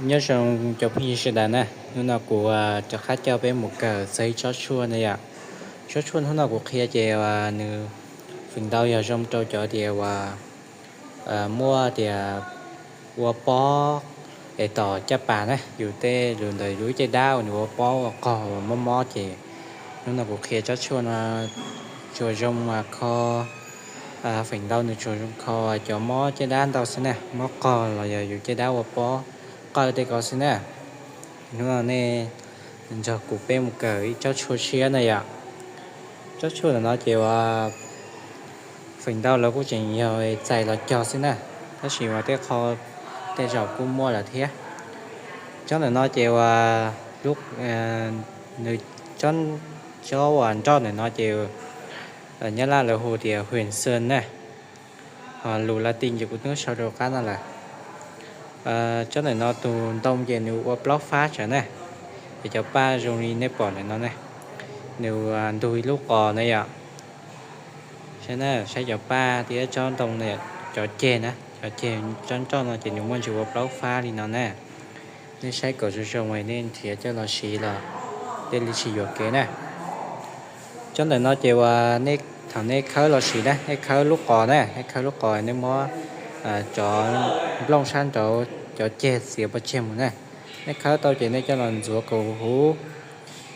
Nyob zoo cov phooj ywg sawv daws na, hnub no kuv rov qab coj peb mus kawm txog ib tsob tshuaj na yom. Tsob tshuaj hnub no kuv qhia ces nws feem ntau yog zoo rau cov tias uas muaj tias ua pob es tom caj pas na, yus tej lus ntawm yus caj dab uas nws ua pob ua qog uas mob mob ces hnub no kuv qhia tsob tshuaj no tsuas zoo kho, feem ntau nws tsuas zoo kho cov mob caj dab ntau xwb na, mob qog los yog yus caj dab ua pob qawj tej ko xwb na. Hnub no nej nrog kuv peb mus kawm ib tsob tshuaj tshiab na yom. Tsob tshuaj ntawm no ces uas feem ntau lawv kuj tseem yog txais los cog xwb na, tab sis mas tej qho tej zaum kuj muaj lawm thiab. Tsob ntawm no ces uas nws, tsob uas nroj ntawm no ces Nyab Laj lawv hu tias huen xees na, ho lus Latin ces kuv twb sau rau qab no lawm. Tsob ntawm no tus ntoo ces nws ua plaub fab tsawv na, es cov paj zoo li nej pom ntawm no ne, nws ntug ib lub qos na yom. Saib na, saib cov paj thiab tsob ntoo, cov ceg na, cov ceg tsob nroj no ces nws muaj ntsis ua plaub fab li no na. Nej saib kom zoo zoo nej nrhiav coj los siv los thiaj li tsis yuam kev na. Tsob ntawm no ces uas thaum nej khawb los siv na, nej khawb lub qos na, nej khawb lub qos nej muab cov nplooj sab nraud cov ceg txiav pov tseg mus na. Nej khawb tau ces nej coj los ntxuav kom huv,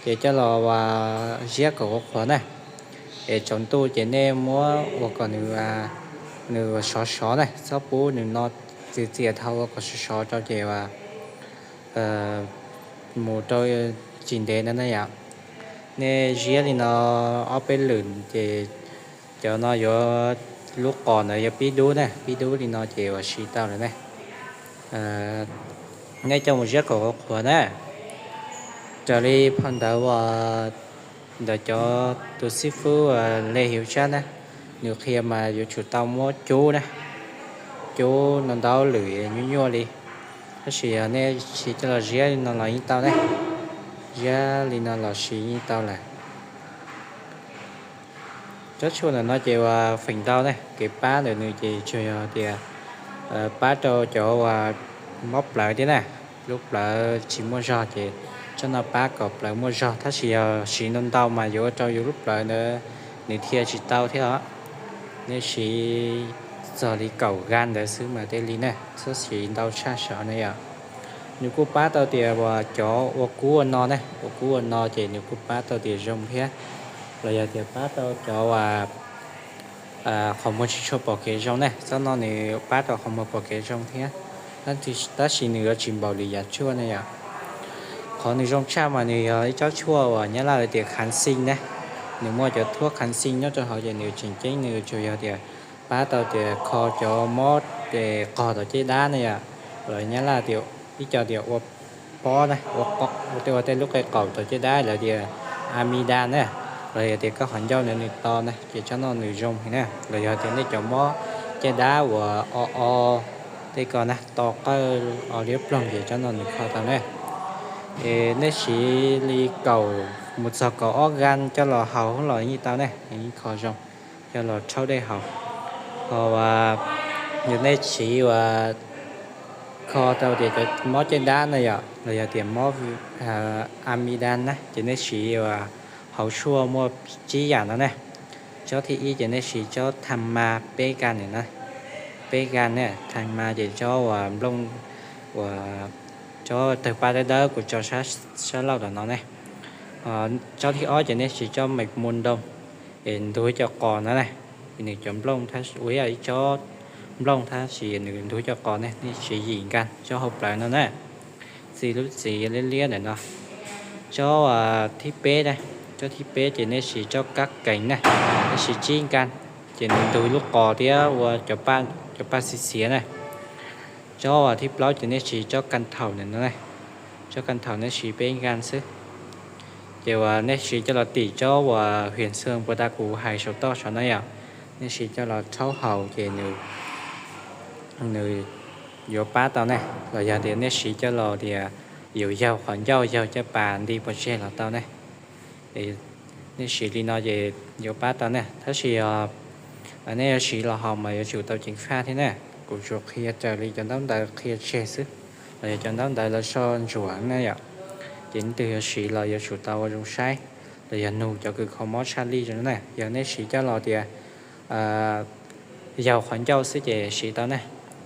ces coj los uas ziab kom qhuav qhuav na. Es tsaus ntuj ces nej muab ua kom nws, nws sov sov na, txhob pub nws no txias txias dhau, ua kom sov sov rau ces uas mus rau tsis ntev no na yom. Nej ziab li no ob peb lwm ces cov no yuav, lub qos ntawd yuav pib dub na, pib dub li no ces uas siv tau lawm ne. Nej coj mus ziab kom qhuav na. Raws li phau ntawv uas ntawm cov tus xib fwb Lê Hiếu Trác na, nws qhia mas yuav tsum tau muab cub na, cub no ntau lwm nyuaj nyuaj li. Tab sis yog nej siv coj los ziab li no los yeej tau ne, ziab li no los siv yeej tau lawm. Tsob tshuaj ntawm no ces uas feem ntau ne, kev pab ntawm nws ces tsuas yog tias pab rau cov uas mob plawv thiab na, lub plawv tsis muaj zog ces tsob no pab kom plawv muaj zog, tab sis yog siv ntau ntau mas yuav ua rau yus lub plawv ntawd nws dhia tsis tau thiab os. Nej siv txog li kaum gram ntawd xwb mas thiaj li ne, txhob siv ntau tshaj saud na yom. Nws kuj pab tau tias uas cov ua kub ua no ne, ua kub ua no ces nws kuj pab tau tias zoo thiab, los yog tias pab tau cov uas qhov muag tsis tshua pom kev zoo ne, tsob no nws pab rau qhov muag pom kev zoo thiab, tab sis nws yuav tsis npaum li yam tshuaj ne yom. Qhov nws zoo tshaj mas nws yog ib tsob tshuaj uas Nyab Laj tias kháng sinh ne, nws muaj cov thuốc kháng sinh nyob rau hauv ces nws tseem ceeb, nws tsuas yog tias pab tau tias kho cov mob qog tom caj dab ne yom, los Nyab Laj tias ib co tias ua pob na, ua tej lub qe qaum tom caj dab lawv tias amidan na, los yog tias koj qhov ncauj ntawd nws to na ces tsob no nws zoo heev na, los yog tias nej cov mob caj dab uas o o tej ko na, to qawj o liab ploog ces tsob no nws kho tau na. Es nej siv li kaum mus txog kaum ob gram coj los haus los yeej tau ne, yeej kho zoo, coj los rhaub dej haus. Ho uas yog nej siv uas kho tau tias cov mob caj dab na yom, los yog tias mob amidan na ces nej siv uas hauv tshuaj muaj tsib yam no ne. Tsob thib ib ces nej siv tsob thas mas peb gram na, peb gram na, thas mas ces tsob uas nplooj uas tsob tawg paj dawb dawb kuv tso sab laug tom no ne. Tsob thib ob ces nej siv tsob mej mus ntoo es ntug ib co qos no na, nws cov nplooj ua ib co nplooj tab sis nws ntug ib co qos ne, nej siv yim nkas tsob hauv plawv no na, txi lub txiv liab liab ntawm no. Tsob thib peb na, tsob thib peb ces nej siv tsob kab keev na, nej siv tsib nkas, ces nws ntug lub qos thiab ua cov paj xiv xiav na. Tsob thib plaub ces nej siv tsob kas thaum ntawm no, tsob kas thaum nej siv peb nkas xwb. Ces uas nej siv coj los tim tsob uas hwm xwm puas tas kuv hais saum toj saum no yom, nej siv coj los rhaub haus ces nws yuav pab tau ne, los yog tias nej siv coj los tias yus yaug qhov ncauj yaug caj pas nti pov tseg los tau ne. Nej siv li no ces yuav pab tau ne, tab sis yog nej yuav siv los haus mas yuav tsum tau ceev faj thiab ne. Kuv tsuas qhia raws li cov ntaub ntawv qhia tseg xwb. los yog cov ntaub ntawv lawv sau ntsuam na yom. Ces leej twg yuav siv los yuav tsum tau ua zoo saib, los yog nug cov kws kho mob tshaj lij rau na. Yog nej siv coj los tias yaug qhov ncauj xwb ces siv tau ne,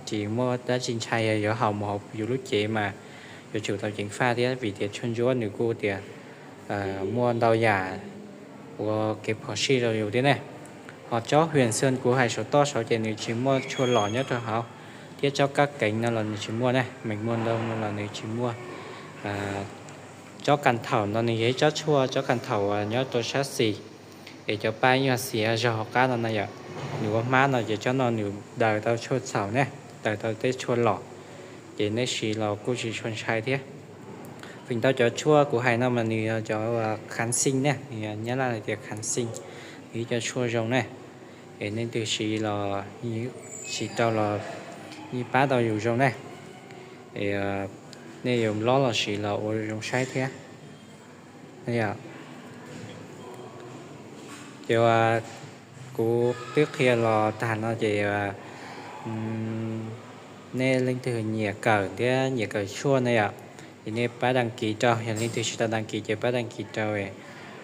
tsis muaj dab tsi ntshai. Yog yuav haus mus hauv yus lub cev mas yuav tsum tau ceev faj thiab, vim tias tshuaj ntsuab nws kuj tias muaj ntau yam ua kev phom sij rau yus thiab ne. Ho tsob hwm xwm kuv hais saum toj saud ces nws tsis muaj tshuaj los nyob rau hauv, thiab tsob kab keev no los nws tsis muaj ne, meem muaj ntau no los nws tsis muaj. Tsob kas thaum no nws yog ib tsob tshuaj, tsob kas thaum nyob rau sab xis, es cov pab nyuag xiav zog hauv qab no na yom. Nws ua hmab no ces tsob no nws daws tau tshuaj txhaum ne, daws tau tej tshuaj los, ces nej siv los kuj tsis tshua ntshai thiab. Feem ntau cov tshuaj kuv hais no mas nws yog cov kháng sinh ne, nws yog Nyab Laj hais tias kháng sinh, nws ib co tshuaj zoo ne. Es nej twg siv los, siv rau los yeej pab tau yus zoo ne. Es nej yuav lob los siv los ua zoo saib thiab. Ces kuv twb qhia los tag no ces nej leej twg nyiam kawm thiab nyiam kawm tshuaj na yom, ces nej pab đăng ký rau. Yog leej twg tsis tau đăng ký ces pab đăng ký rau,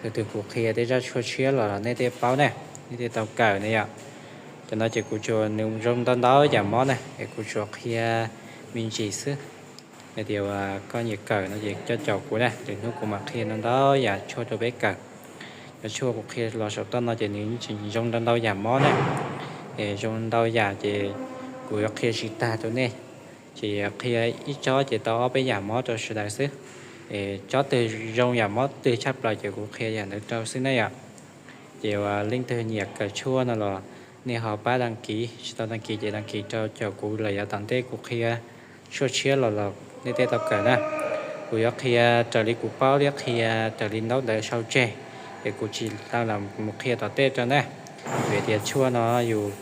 tus twg kuv qhia tej zaj tshuaj tshiab los nej thiaj paub ne, nej thiaj tau kawm na yom. Cov no ces kuv tsuas, nws zoo ntau ntau yam mob na, es kuv tsuas qhia me ntsis xwb. Hais tias koj nyiam kawm no ces coj caum kuv na, lwm hnub kuv mam qhia ntau ntau yam tshuaj rau peb kawm. Cov tshuaj kuv qhia los saum toj no ces nws tseem zoo ntau ntau yam mob na, es zoo ntau yam ces kuv yuav qhia tsis tag rau nej, ces qhia ib tsob ces tau ob peb yam mob rau sawv daws xwb. Es tsob twg zoo yam mob twg tshaj plaws ces kuv qhia yam ntawd rau xwb na yom. Ces leej twg nyiam kawm tshuaj no los nej ho pab đăng ký, tsis tau đăng ký ces đăng ký rau caum kuv lawm yav tom ntej kuv qhia tshuaj tshiab los los nej thiaj tau kawm na. Kuv yuav qhia raws li kuv paub thiab qhia raws li ntaub ntawv sau tseg, es kuv tsis tau lam mus qhia tom tej rau na. Vim tias tshuaj no yus,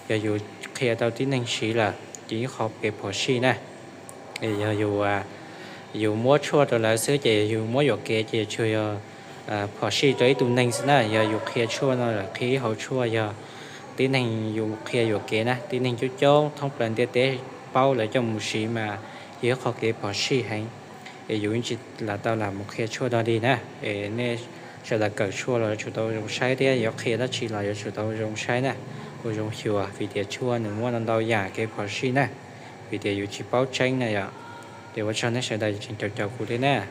yog yus qhia tau tib neeg siv lawm ces ib qho kev phom sij na. Yog yus muab tshuaj rau lawv xwb ces yus muab yuam kev ces tsuas yog phom sij rau ib tug neeg xwb na. Yog yus qhia tshuaj no lawm, qhia ib hauv tshuaj, yog tib neeg yus qhia yuam kev na, tib neeg coob coob thoob plaws ntiaj teb paub lawv coj mus siv mas yog ib qho kev phom sij heev. Es yus tsis lam tau lam mus qhia tshuaj dog dig na. Es nej sawv daws kawm tshuaj los yuav tsum tau zoo saib thiab, yuav qhia dab tsi los yuav tsum tau zoo saib na, ua zoo xyuas, vim tias tshuaj nws muaj ntau yam kev phom sij na, vim tias yus tsis paub tseeb na yom. Ces ua tsaug nej sawv daws tseem caum caum kuv thiab na.